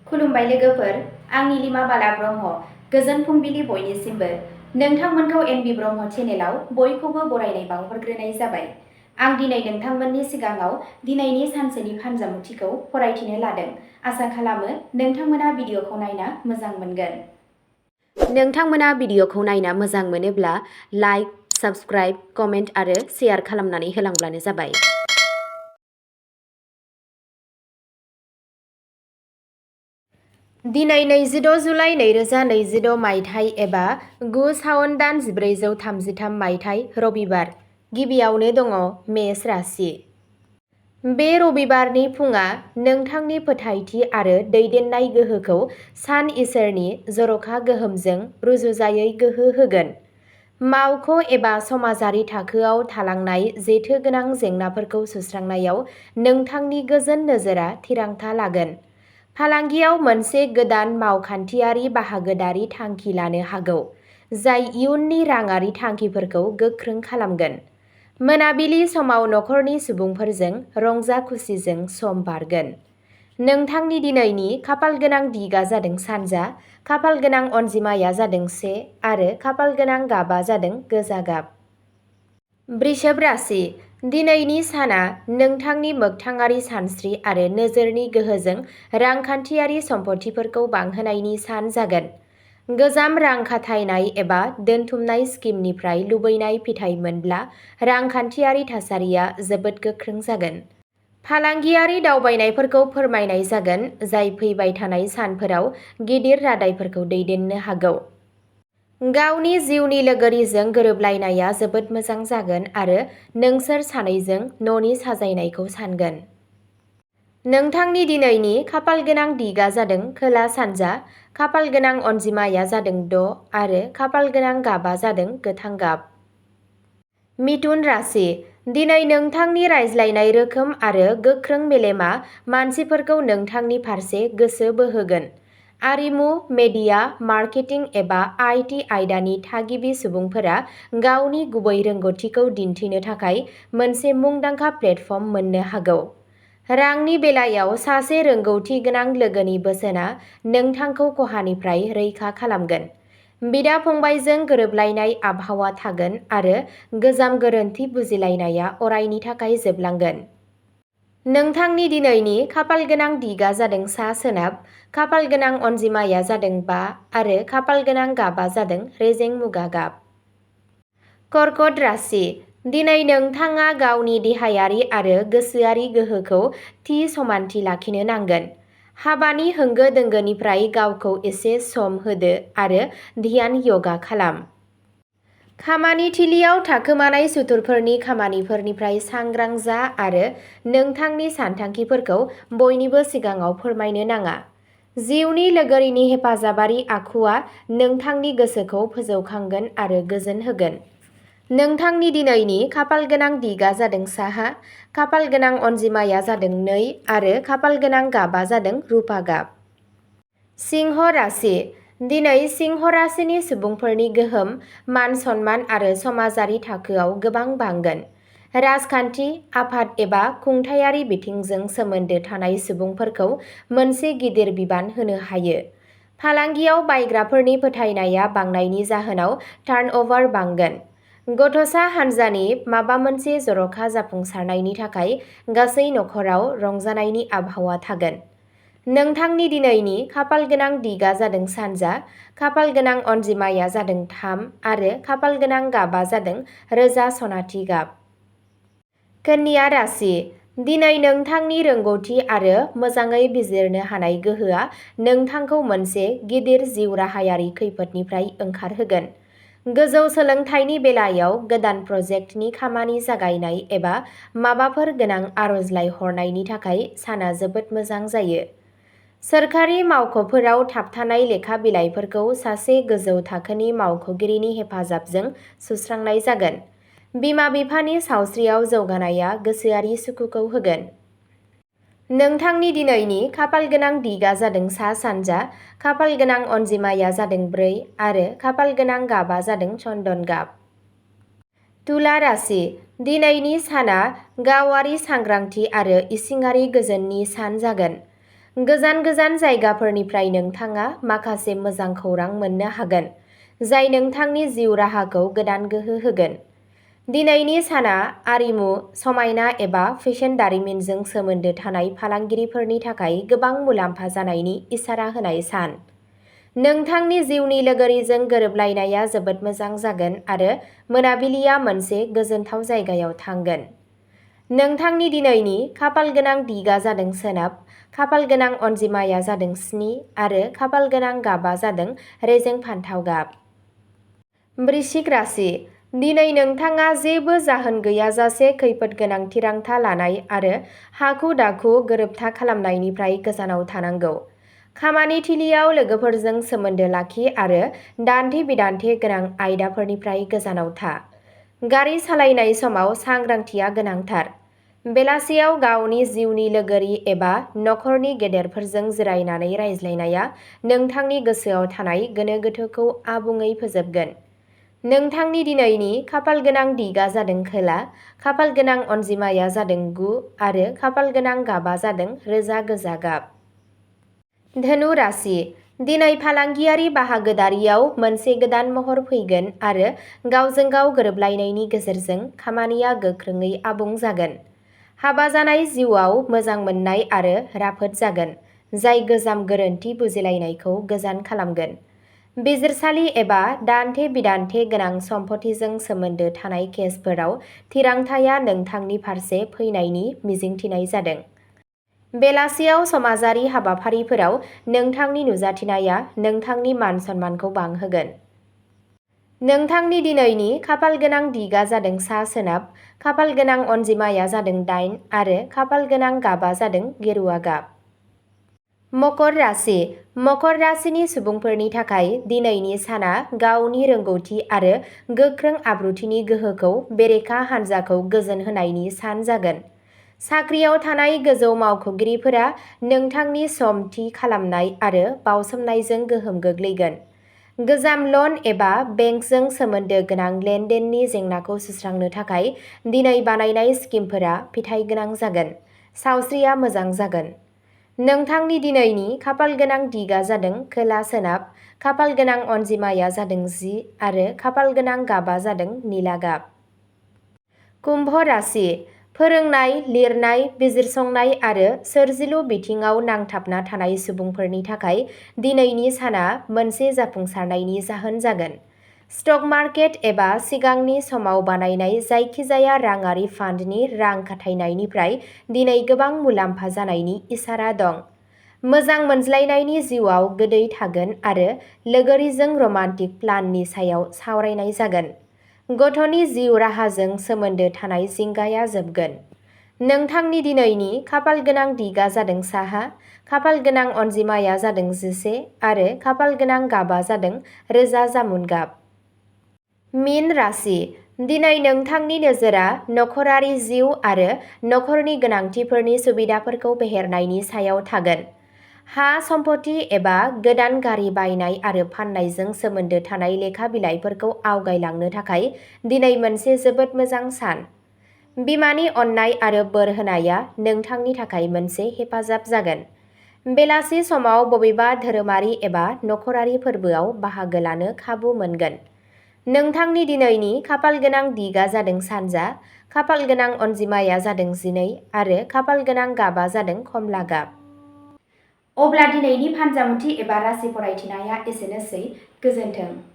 खुलुमबाय लोगोफोर, आं नीलिमा बाला ब्रह्म। गोजोन फुंबिलि बयनिसिमबो। नोंथांमोनखौ एनबि ब्रह्म चेनेलाव बयखौबो बरायनाय बावहरग्रोनाय जाबाय। आं दिनै नोंथांमोननि सिगाङाव दिनैनि सानसेनि फानजामुथिखौ फरायथिनो लादों। आसा खालामो नोंथांमोना भिडिअखौ नायना मोजां मोनगोन। नोंथांमोना भिडिअखौ नायना मोजां मोनोब्ला लाइक, साबस्क्राइब, कमेन्ट आरो शेयार खालामनानै होलांब्लानो जाबाय। दिनै 26 जुलाइ 2022 मायथाइ एबा 9 सावन दान 1433 मायथाइ रबिबार। गिबियावनो दङ मेष राशि। बे रबिबारनि फुङा नोंथांनि फोथायथि आरो दैदेननाय गोहोखौ सान इसोरनि जर'खा गोहोमजों रुजुजायै गोहो होगोन। मावख' एबा समाजारि थाखोआव थालांनाय जेथो गोनां जेंनाफोरखौ सुस्रांनायाव नोंथांनि गोजोन नोजोरा थिरांथा लागोन। फालांगियाव मोनसे गोदान मावखान्थियारि बाहागोदारि थांखि लानो हागौ, जाय इयुननि राङारि थांखिफोरखौ गोख्रों खालामगोन। मोनाबिलि समाव नखरनि सुबुंफोरजों रंजा खुसिजों सम बारगोन। नोंथांनि दिनैनि खाफालगोनां दिगा जादों सानजा, खाफालगोनां अनजिमाया जादों 1 आरो खाफालगोनां गाबा जादों गोजा गाब। वृषभ राशि। दिनैनि साना नोंथांनि मोगथाङारि सानस्रि आरो नोजोरनि गोहोजों रांखान्थियारि सम्पथिफोरखौ बांहोनायनि सान जागोन। गोजाम रां खाथायनाय एबा दोनथुमनाय स्किमनिफ्राय लुबैनाय फिथाइ मोनब्ला रांखान्थियारि थासारिया जोबोद गोख्रों जागोन। फालांगियारि दावबायनायफोरखौ फोरमायनाय जागोन, जाय फैबाय थानाय सानफोराव गिदिर रादायफोरखौ दैदेननो हागौ। गावनि जिउनि लोगोरिजों गोरोबलायनाया जोबोद मोजां जागोन आरो नोंसोर सानैजों न'नि साजायनायखौ सानगोन। नोंथांनि दिनैनि खाफालगोनां दिगा जादों खोला सानजा, खाफालगोनां अनजिमाया जादों 6 आरो खाफालगोनां गाबा जादों गोथां गाब। मिथुन राशि। दिनै नोंथांनि रायज्लायनाय रोखोम आरो गोख्रों मेलेमआ मानसिफोरखौ नोंथांनि फारसे गोसो बोहोगोन। आरिमु, मेडिया, मार्केटिं एबा IT आयदानि थागिबि सुबुंफोरा गावनि गुबै रोंग'थिखौ दिन्थिनो थाखाय मोनसे मुंदांखा प्लेटफर्म मोननो हागौ। रांनि बेलायाव सासे रोंगौथि गोनां लोगोनि बोसोनआ नोंथांखौ खहानिफ्राय रैखा खालामगोन। बिदा-फंबायजों गोरोबलायनाय आबहावा थागोन आरो गोजाम गोरोन्थि बुजिलायनाया अरायनि थाखाय जोबलांगोन। नोंथांनि दिनैनि खाफालगोनां दिगा जादों सा-सोनाब, खाफालगोनां अनजिमाया जादों 5 आरो खाफालगोनां गाबा जादों रेजें मुगा गाब। कर्कट राशि। दिनै नोंथाङा गावनि देहायारि आरो गोसोआरि गोहोखौ थि समानथि लाखिनो नांगोन। हाबानि होंगो-दोंगोनिफ्राय गावखौ एसे सम होदो आरो ध्यान यगा खालाम। खामानि थिलियाव थाखोमानाय सुथुरफोरनि खामानिफोरनिफ्राय सांग्रां जा आरो नोंथांनि सानथांखिफोरखौ बयनिबो सिगाङाव फोरमायनो नाङा। जिउनि लोगोरिनि हेफाजाबारि आखुआ नोंथांनि गोसोखौ फोजौखांगोन आरो गोजोन होगोन। नोंथांनि दिनैनि खाफालगोनां दिगा जादों साहा, खाफालगोनां अनजिमाया जादों 2 आरो खाफालगोनां गाबा जादों रुपा गाब। सिंह राशि। दिनै सिंह राशिनि सुबुंफोरनि गोहोम, मान-सन्मान आरो समाजारि थाखोआव गोबां बांगोन। राजखान्थि, आफाद एबा खुंथायारि बिथिंजों सोमोन्दो थानाय सुबुंफोरखौ मोनसे गिदिर बिबान होनो हायो। फालांगियाव बायग्राफोरनि फोथायनाया बांनायनि जाहोनाव टार्नओभार बांगोन। गथ'सा हान्जानि माबा मोनसे जर'खा जाफुंसारनायनि थाखाय गासै नखराव रंजानायनि आबहावा थागोन। नोंथांनि दिनैनि खाफालगोनां दिगा जादों सानजा, खाफालगोनां अनजिमाया जादों 3 आरो खाफालगोनां गाबा जादों रोजा सनाथि गाब। कन्या राशि। दिनै नोंथांनि रोंग'थि आरो मोजाङै बिजिरनो हानाय गोहोआ नोंथांखौ मोनसे गिदिर जिउ राहायारि खैफोदनिफ्राय ओंखारहोगोन। गोजौ सोलोंथाइनि बेलायाव गोदान प्रजेक्टनि खामानि जागायनाय एबा माबाफोर गोनां आर'जलाइ हरनायनि थाखाय साना जोबोद मोजां जायो। सोरखारि मावख'फोराव थाबथानाय लेखा बिलाइफोरखौ सासे गोजौ थाखोनि मावख'गिरिनि हेफाजाबजों सुस्रांनाय जागोन। बिमा-बिफानि सावस्रियाव जौगानाया गोसोआरि सुखुखौ होगोन। नोंथांनि दिनैनि खाफालगोनां दिगा जादों सा-सानजा, खाफालगोनां अनजिमाया जादों 4 आरो खाफालगोनां गाबा जादों चन्दन गाब। तुला राशि। दिनैनि साना गावारि सांग्रांथि आरो इसिङारि गोजोननि सान जागोन। गोजान गोजान जायगाफोरनिफ्राय नोंथाङा माखासे मोजां खौरां मोननो हागोन, जाय नोंथांनि जिउ राहाखौ गोदान गोहो होगोन। दिनैनि साना आरिमु, समायना एबा फेशन दारिमिनजों सोमोन्दो थानाय फालांगिरिफोरनि थाखाय गोबां मुलाम्फा जानायनि इसारा होनाय सान। नोंथांनि जिउनि लोगोरिजों गोरोबलायनाया जोबोद मोजां जागोन आरो मोनाबिलिया मोनसे गोजोनथाव जायगायाव थांगोन। नोंथांनि दिनैनि खाफालगोनां दिगा जादों सोनाब, खाफालगोनां अनजिमाया जादों 7 आरो खाफालगोनां गाबा जादों रेजें फान्थाव गाब। वृश्चिक राशि। दिनै नोंथाङा जेबो जाहोन गैयाजासे खैफोद गोनां थिरांथा लानाय आरो हाखु-दाखु गोरोबथा खालामनायनिफ्राय गोजानाव थानांगौ। खामानि थिलियाव लोगोफोरजों सोमोन्दो लाखि आरो दान्थे-बिदान्थे गोनां आयदाफोरनिफ्राय गोजानाव था। गारि सालायनाय समाव सांग्रांथिया गोनांथार। बेलासियाव गावनि जिउनि लोगोरि एबा नखरनि गेदेरफोरजों जिरायनानै रायज्लायनाया नोंथांनि गोसोआव थानाय गोनो-गोथोखौ आबुङै फोजोबगोन। नोंथांनि दिनैनि खाफालगोनां दिगा जादों खोला, खाफालगोनां अनजिमाया जादों 9 आरो खाफालगोनां गाबा जादों रोजा गोजा गाब। धनु राशि। दिनै फालांगियारि बाहागोदारियाव मोनसे गोदान महर फैगोन आरो गावजों गाव गोरोबलायनायनि गेजेरजों खामानिया गोख्रोङै आबुं जागोन। हाबा जानाय जिउआव मोजां मोननाय आरो राफोद जागोन, जाय गोजाम गोरोन्थि बुजिलायनायखौ गोजान खालामगोन। बिजिरसालि एबा दान्थे-बिदान्थे गोनां सम्पथिजों सोमोन्दो थानाय केसफोराव थिरांथाया नोंथांनि फारसे फैनायनि मिजिंथिनाय जादों। बेलासियाव समाजारि हाबाफारिफोराव नोंथांनि नुजाथिनाया नोंथांनि मान-सन्मानखौ बांहोगोन। नोंथांनि दिनैनि खाफालगोनां दिगा जादों सा-सोनाब, खाफालगोनां अनजिमाया जादों 8 आरो खाफालगोनां गाबा जादों गेरुआ गाब। मकर राशि। मकर राशिनि सुबुंफोरनि थाखाय दिनैनि साना गावनि रोंगौथि आरो गोख्रों आब्रुथिनि गोहोखौ बेरेखा हान्जाखौ गोजोन होनायनि सान जागोन। साख्रियाव थानाय गोजौ मावख'गिरिफोरा नोंथांनि सम थि खालामनाय आरो बावसोमनायजों गोहोम गोग्लैगोन। गोजाम लन एबा बेंकजों सोमोन्दो गोनां लेनदेननि जेंनाखौ सुस्रांनो थाखाय दिनै बानायनाय स्किमफोरा फिथाइ गोनां जागोन। सावस्रिया मोजां जागोन। नोंथांनि दिनैनि खाफालगोनां दिगा जादों खोला-सोनाब, खाफालगोनां अनजिमाया जादों 10 आरो खाफालगोनां गाबा जादों निला गाब। कुम्भ राशि। फोरोंनाय, लिरनाय, बिजिरसंनाय आरो सोरजिलु बिथिङाव नांथाबना थानाय सुबुंफोरनि थाखाय दिनैनि साना मोनसे जाफुंसारनायनि जाहोन जागोन। स्टक मार्केट एबा सिगांनि समाव बानायनाय जायखिजाया राङारि फान्डनि रां खाथायनायनिफ्राय दिनै गोबां मुलाम्फा जानायनि इसारा दं। मोजां मोनज्लायनायनि जिउआव गोदै थागोन आरो लोगोरिजों रमान्टिक प्लाननि सायाव सावरायनाय जागोन। गथ'नि जिउ राहाजों सोमोन्दो थानाय जिंगाया जोबगोन। नोंथांनि दिनैनि खाफालगोनां दिगा जादों साहा, खाफालगोनां अनजिमाया जादों 11 आरो खाफालगोनां गाबा जादों रोजा जामुन गाब। मीन राशि। दिनै नोंथांनि नोजोरा नखरारि जिउ आरो नखरनि गोनांथिफोरनि सुबिदाफोरखौ फेहेरनायनि सायाव थागोन। हा, सम्पथि एबा गोदान गारि बायनाय आरो फान्नायजों सोमोन्दो थानाय लेखा बिलाइफोरखौ आवगायलांनो थाखाय दिनै मोनसे जोबोद मोजां सान। बिमानि अननाय आरो बोर होनाया नोंथांनि थाखाय मोनसे हेफाजाब जागोन। बेलासि समाव बबेबा धोरोमारि एबा नखरारि फोरबोआव बाहागो लानो खाबु मोनगोन। नोंथांनि दिनैनि खाफालगोनां दिगा जादों सानजा, खाफालगोनां अनजिमाया जादों 12 आरो खाफालगोनां गाबा जादों खमला गाब। अब्ला दिनैनि फानजामुथि एबा राशि फरायथिनाया एसेनोसै। गोजोन्थों।